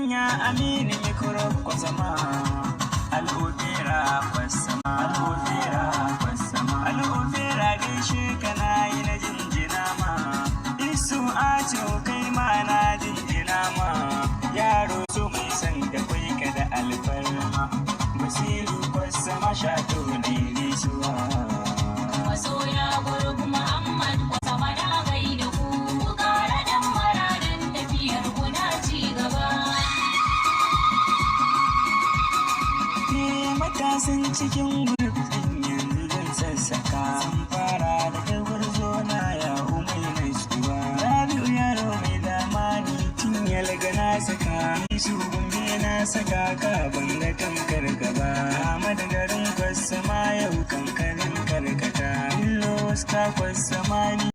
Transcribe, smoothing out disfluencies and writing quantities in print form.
sanya Aminu Mikro Kwasama. Al'ofera Kwasama, Al'ofera Kwasama, Al'ofera, gaishe ka na yi na jinjina ma. Isu Acho, kai ma na jinjina ma. Yaro so mai son da kwai ka da alfarma. Basiru Kwasama Shato ne gaisuwa. Masoya group Muhammad Kwasama, na gaida ku. Ku kara dan maradin tafiyar ku na ci gaba. Ni matasan cikin group ɗin yanzu zan sassaka. Zan fara da kai gwarzo na ya umai nasuwa. Rabi'u yaro mai zamani tun yalga na saka. Isu Gombe na saka ka, banga tamkar gaba. Ahmad garin Kwasama, yau kankanin karkata. Illo ka Kwasama ni.